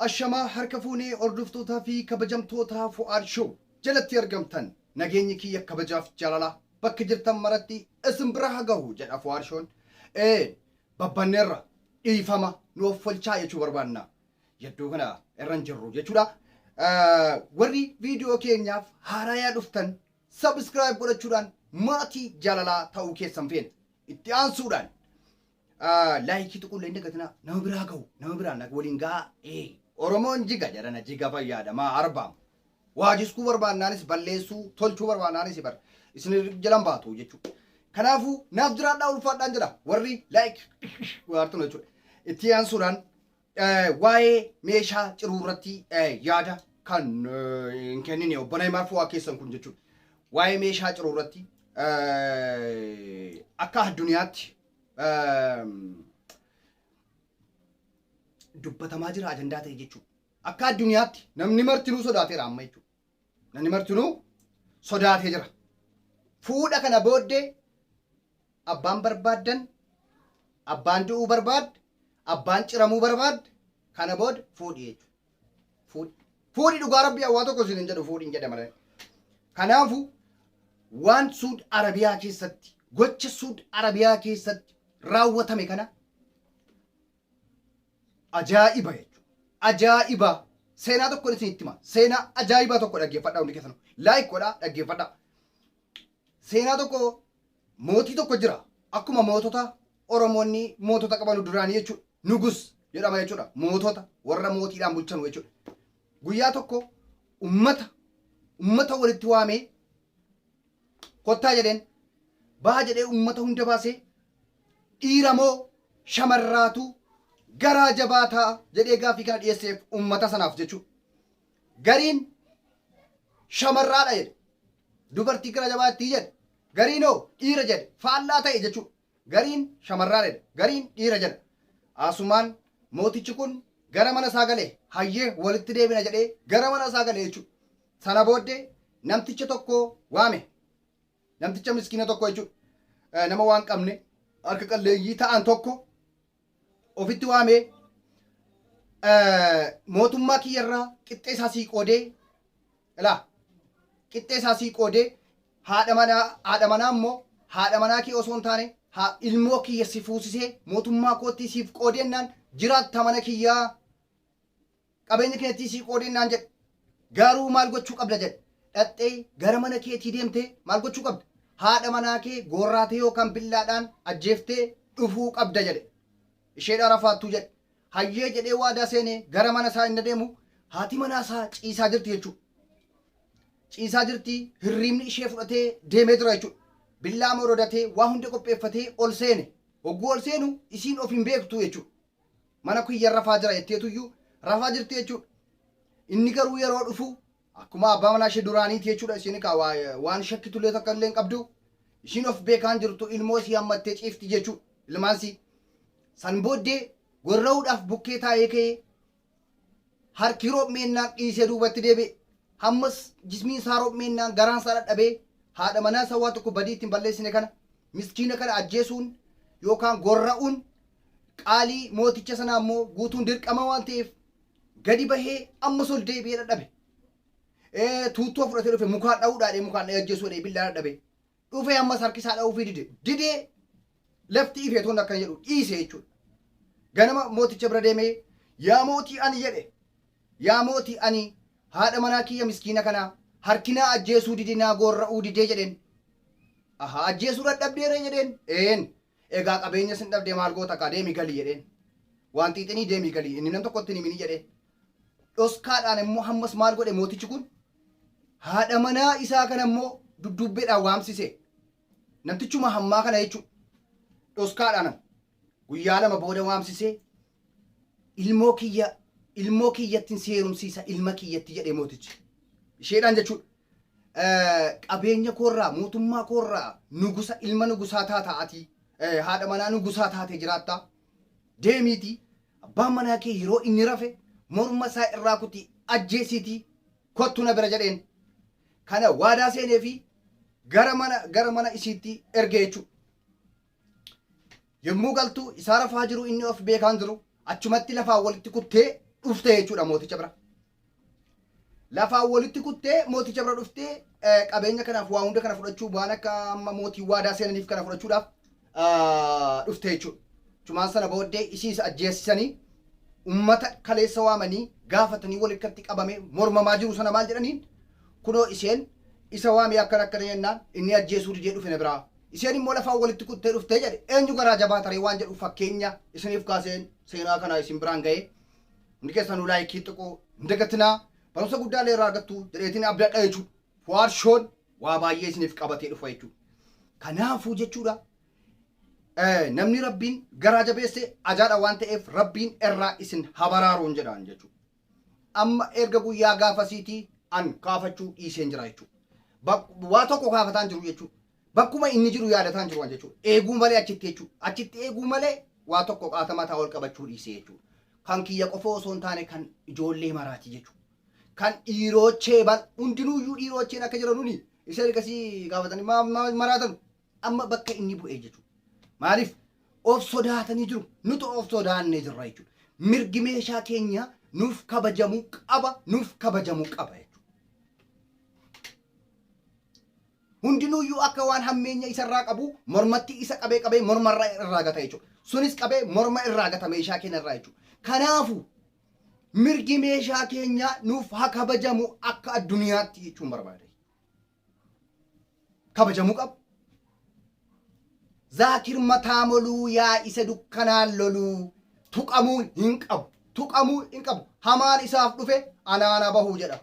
Ashamaa harka fuunee hordoftootaa fi kabajamtoota Fu'aad Show jalatti argamtan, nageenyi kiyya kabajaaf jaalalaa bakka jirtan maratti isin bira haa gahu jedha Fu'aad Shown. Ee babbanneerra, dhiifama nu offolchaa jechuu barbaanna. Yaddoo kana irra hin jirru jechuudha. Warri viidiyoo keenyaaf haarayaa dhuftan subscribe godhachuudhaan maatii jaalalaa ta'uu keessan feena. Itti aansuudhaan laayikii tuquullee hin dagatinaa, nama biraa gahu, nama biraan waliin gahaa. Ee Oromoon jiga jedhana, jiga fayyaadha arbaam. Waa jiskuu barbaannaanis, balleessuu tolchuu barbaannaanis bar isin jalan baatu jechuudha. Kanaafuu naaf jiraadhaa, ulfaadhaan jedha warri like waartun jechuudha. Itti aansuudhaan waa'ee meeshaa ciruu irratti yaada kan hin kennine obbo Neymar Fu'aa keessan kun jechuudha. Waa'ee meeshaa ciruu irratti akka addunyaatti dubbatamaa jira, ajandaa ta'e jechuudha. Akka addunyaatti namni martinuu sodaateera amma jechuudha. Namni martinuu sodaatee jira. Fuudha kana booddee abbaan barbaaddan, abbaan du'uu barbaad, abbaan ciramuu barbaad, kana booda fuudhi jechuudha. Fuudhi. Fuudhi, dhugaa rabbii hawaa tokko isin hin jedhu, fuudhi hin jedha malee. Kanaafuu waan Suud Arabiyaa keessatti, gocha Suud Arabiyaa keessatti raawwatame kana ajaa'iba jechuudha. Ajaa'iba! Seenaa tokko isin itti hima. Seenaa ajaa'ibaa tokko dhaggeeffadhaa hundi keessanuu. Like godhaa, dhaggeeffadhaa. Seenaa tokko, mootii tokko jira. Akkuma mootota Oromoonni mootota qabanu duraanii jechuudha. Nugus jedhama jechuudha. Mootota warra mootiidhaan bulchanu jechuudha. Guyyaa tokko ummata walitti waamee, kottaa jedheen, baha jedhee ummata hunda baasee, dhiira moo shamarraatu garaa jabaataa jedhee gaaffii kana dhiyeesseef ummata sanaaf jechuudha. Gariin shamarraadha jedhe. Dubartii gara jabaattii jedhe. Gariin hoo dhiira jedhe. Faallaa ta'e jechuudha. Gariin shamarraa jedhe. Gariin dhiira jedhe. Asumaan mootichi kun gara mana isaa gale, hayyee walitti deebina jedhee gara mana isaa gale jechuudha. Sana booddee namticha tokko waame. Namticha miskiina tokko jechuudha. Nama waan qabne, harka qalleeyyii ta'an tokko ofitti waamee, mootummaa kiyyarraa qixxee isaa sii qoodee, ilaa qixxee isaa sii qoodee, haadha manaa immoo haadha manaa kee osoo hin taane ilmoo kiyya si fuusisee mootummaa kootti siif qoodeennaan jiraatta, mana kiyyaa qabeenya keetii sii qoodeennaan jedhe. Garuu maal gochuu qabda jedhe? Dhaxxee gara mana keetii deemtee maal gochuu qabda? Haadha manaa kee gorraatee yookaan billaadhaan ajjeeftee dhufuu qabda jedhe. Isheedha rafaattuu jedhe. Hayyee jedhee waadaa seenee gara mana isaa inni deemu, haati manaa isaa ciisaa jirti jechuudha. Ciisaa jirti, hirriibni ishee fudhatee deemee jira jechuudha. Billaa morodatee, waa hunda qopheeffatee ol seene. Hogguu ol seenu isiin of hin beektu jechuudha. Mana kiyya rafaa jira jetteetuyyuu rafaa jirti jechuudha. Inni garuu yeroo dhufu akkuma abbaa manaa ishee duraaniiti jechuudha. Isheen egaa waan shakkitullee takka illee hin qabdu. Ishiin of beekaan jirtu, ilmoo isii hammattee ciifti jechuudha. Ilmaan isii. San booddee gorra'uudhaaf bukkee taa'ee ka'ee, harki roobmeennaan dhiisee duubatti deebi'e. Hammas jismiin isaa roobmeennaan garaan isaa dhadhabee, haadha manaa isaa waa tokko badii ittiin balleessine kana, miskiina kana ajjeesuun yookaan gorra'uun qaalii mooticha sanaa immoo guutuun dirqama waan ta'eef, gadi bahee ammas ol deebi'ee dhadhabe. Tuuttoo fudhatee dhufe, mukaan dha'uudhaa dhee, mukaan dha'ee ajjeesuu dhee, billaa dhadhabe. Dhufee ammas harki isaa dha'uufii dide. Didee lafti ifeetoon akkana jedhu dhiise jechuudha. Ganama mooticha bira deemee, yaa mootii ani jedhe, yaa mootii, ani haadha manaa kiyya miskiina kanaa harkinaa ajjeesuu dide, naa goorra'uu didee jedheen. Ahaa, ajjeesuu dadhabdeeree jedheen. Een, egaa qabeenya sin dhabdee maal goota kaa, deemi galii jedheen. Waan xiixinii deemi galii, inni nam tokkotti hin himini jedheen. Dhoskaadhaan immoo hammas maal godhe mootichi kun? Haadha manaa isaa kana immoo dudduubbeedhaan waamsise. Namtichuma hammaa kana jechuudha. Dhoskaadhaan guyyaa 2 booda waamsisee, ilmoo kiyya, ilmoo kiyyattiin si heerumsiisa, ilma kiyyatti jedhee mootichi. Isheedhaan jechuudha. Qabeenya koorraa, mootummaa koorraa, nugusa, ilma nugusaa taata ati, haadha manaa nugusaa taatee jiraatta. Deemiitii abbaan manaa kee yeroo inni rafe morma isaa irraa kuti, ajjeesiitii kottu na bira jedheen. Kana waadaa seenee fi gara mana isiitti erge jechuudha. Yommuu galtu isaa rafaa jiru, inni of beekaan jiru, achumatti lafaa walitti kuttee dhufte jechuudha mooticha bira. Lafaan walitti kuttee mooticha bira dhuftee qabeenya kanaaf waa hunda kana fudhachuu waan akka amma mootii waadaa seenaniif kana fudhachuudhaaf dhufte jechuudha. Chumaan sana booddee isiis ajjeesisanii ummata kaleessa waamanii gaafatanii walitti qabame mormamaa jiru sana maal jedhaniin kunoo isheen isa waamee akkana akkana jennaan inni ajjeesuu didee dhufe na biraa. Isheen immoo lafaan walitti kuttee dhuftee jedhe eenyu garaa jabaa taree waan jedhu fakkeenya isiniif kaaseen seenaa kana isin biraan ga'ee hundi keessanuu laayikii tuquu hin dagatinaa barumsa guddaa illee irraa argattu jedheetiin abdadha jechuudha. Fuwaar shoon waa baay'ee isiniif qabatee dhufa jechuudha. Kanaafuu jechuudha namni rabbiin garaa jabeesse ajaadha waan ta'eef rabbiin irraa isin habaraaruun jedhaan jechuudha. Amma erga guyyaa gaafasiitii an kaafachuu dhiiseen jira jechuudha. Waa tokko kaafataan jiru jechuudha. Bakkuma inni jiru yaadataan jiru waan jechuudha. Eeguu malee achitti jechuudha. Achitti eeguu malee waa tokko qaata mataa ol qabachuu dhiisee jechuudha. Kan kiyya qofa osoo hin taane kan ijoollee maraati jechuudha. Kan dhiiroochee bal hundinuuyyuu dhiiroocheen akka jiranuni isa ergasii gaafatanii maraatan amma bakka inni bu'ee jechuudha. Maaliif of sodaatanii jiru nuti of sodaannee jirra jechuudha. Mirgi meeshaa keenya nuuf kabajamuu qaba nuuf kabajamuu qaba jechuudha. Hundinuuyyuu akka waan hammeenya isarraa qabu mormatti isa qabee qabee mormarra irraa gata jechuudha. Sunis qabee morma irraa gata meeshaa keenya irraa jechuudha. Kanaafuu mirgi meeshaa keenyaa nuuf haa kabajamu akka addunyaatti jechuun barbaada. Kabajamuu qaba. Zaakir mataa moluu yaa isa dukkanaan loluu tuqamuu hin qabu. Tuqamuu hin qabu. Hamaan isaaf dhufe anaana bahuu jedha.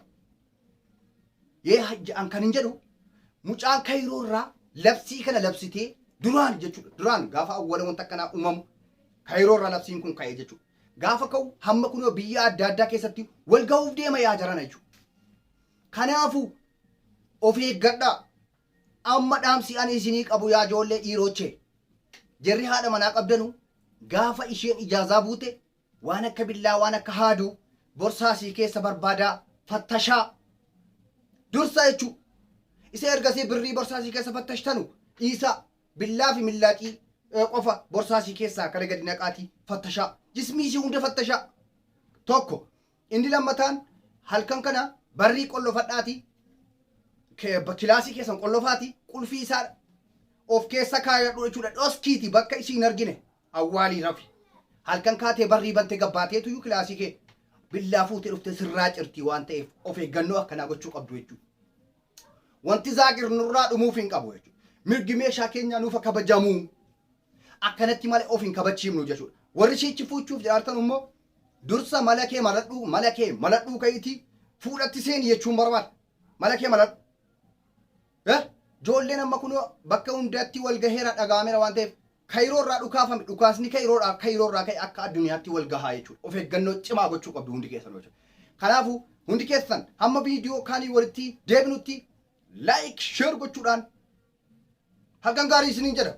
Yee an kan hin jedhu mucaan kayroo irraa labsii kana labsitee duraan jechuudha. Duraan gaafa awwala wanta akkanaa uumamu kayroo irraa labsiin kun ka'ee jechuudha. Gaafa ka'u hamma kunoo biyya adda addaa keessatti wal ga'uuf deema yaa jarana jechuudha. Kanaafuu of eeggadhaa. Amma dhaamsi ani isinii qabu yaa ijoollee dhiiroochee. Jarri haadha manaa qabdanu gaafa isheen ijaazaa buute waan akka billaa waan akka haaduu borsaa sii keessa barbaadaa fattashaa dursa jechuu isa ergasii birrii borsaa sii keessa fattashtanu dhiisaa billaa fi millaacii qofa borsaa sii keessaa kana gadi naqaatii fattashaa jismii isii hunda fattashaa tokko inni lammataan halkan kana barrii qollofadhaatii kilaasii keessan qollofaatii qulfii isaa of keessa kaayadhu jechuudha dhoskiiti bakka isii hin argine Awwaalii rafi. Halkan kaatee barrii bante gabbaateetuyyuu kilaasii kee billaa fuutee dhuftee sirraa cirtii waan ta'eef of eeggannoo akkanaa gochuu qabdu jechuudha. Wanti zaaqir nurraa dhumuuf hin qabu jechuudha. Mirgi meeshaa keenyaa nuuf kabajamu. Akkanatti malee of hin kabachiifnu jechuudha. Warri siichi fuuchuuf jedhaartan immoo dursa mala kee maladhuu mala kee maladhuu ka'iitii fuudhatti seeni jechuun barbaada. Mala kee maladhu. Eh? Ijoolleen amma kunoo bakka hundatti wal gaheera dhaga'ameera waan ta'eef Kayiroo irraa dhukaafame dhukaasni kayiroodhaa kayiroo irraa ka'e akka addunyaatti wal gahaa jechuudha. Of eeggannoo cimaa gochuu qabdu hundi keessan jechuudha. Kanaafuu hundi keessan hamma viidiyoo kaanii walitti deebinutti like share gochuudhaan halkan gaarii isiniin jedha.